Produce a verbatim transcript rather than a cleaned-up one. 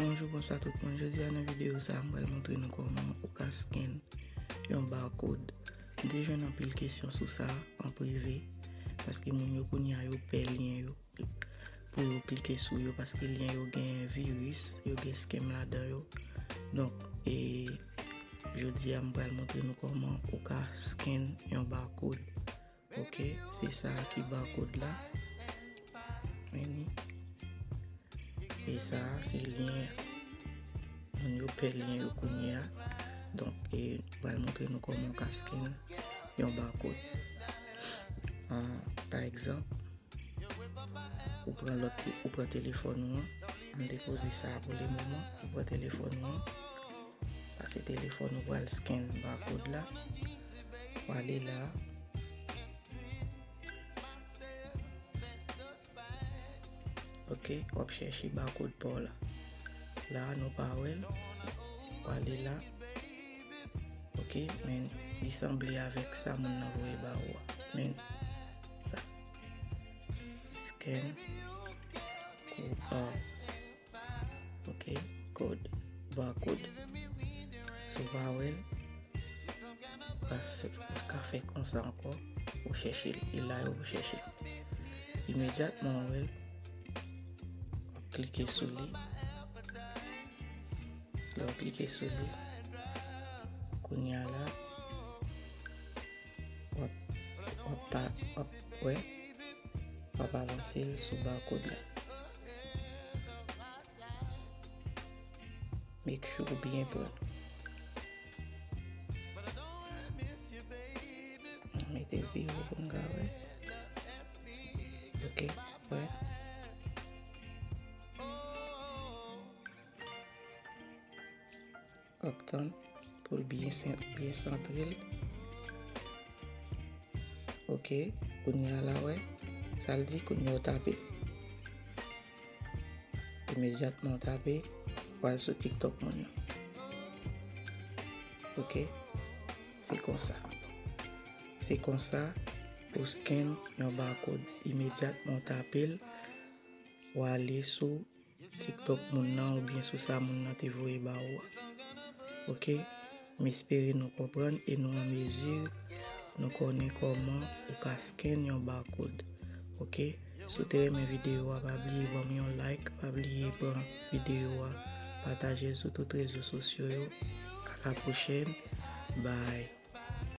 Bonjou, bonswa tout moun. Jodi a nan videyo sa a, m pral montre nou kòman ou ka scan yon barcode. M te jwenn anpil kesyon sou sa an prive, paske moun yo kounye a yo pè lyen yo pou yo klike sou yo, paske lyen yo gen viris, yo gen scam ladan yo. Donk, e, jodi a m pral montre nou kòman ou ka scan yon barcode. Ok, se sa a ki barcode la. Men li. E sa a se lyen an. Moun yo pè lyen yo kounye a. Donk, e, m pral montre nou kòman w ka scan yon barcode. Ah, pa egzanp, ou pran lòt, ou pran telefòn ou an. M depoze sa a pou le moman. Ou pran telefòn ou an. Sa se telefòn ou pral scan barcode la. W ale la. Ok, w ap chèche barcode pa w la. La a nou pa wè l. W ale la. Ok, men li sanble avèk sa moun nan voye ba ou a. Men sa. Scan Q R. Ok, code, barcode. Si w pa wè l, ou ka se-, ou ka fè konsa ankò, ou chèche l, e la yo ou chèche l. Imedyatman ou wè l, w ap klike sou li. Lè w klike sou li, kounye a la, w ap, w ap pa, w ap wè, w ap avanse l sou barcode la. Make sure ou byen pran. Mete l pi wo pou n ka wè. Ok, wè. W ap tann pou l byen sen-, byen santre l. Ok, kounye a la wè. Sa l di kounye a w tape. Imedyatman w tape, w al sou TikTok moun nan. Ok, se konsa. Se konsa ou scan yon barcode. Imedyatman w tape l, w ale sou TikTok moun nan oubyen sou sa moun nan te voye ba ou a. Ok, m espere nou konprann e nou an mezi nou konnen kòman ou ka scan yon barcode. Ok, si w te renmen videyo a, pa bliye ban m yon like, pa bliye pran videyo a, pataje l sou tout rezo sosyo yo. A la pwochèn, bye.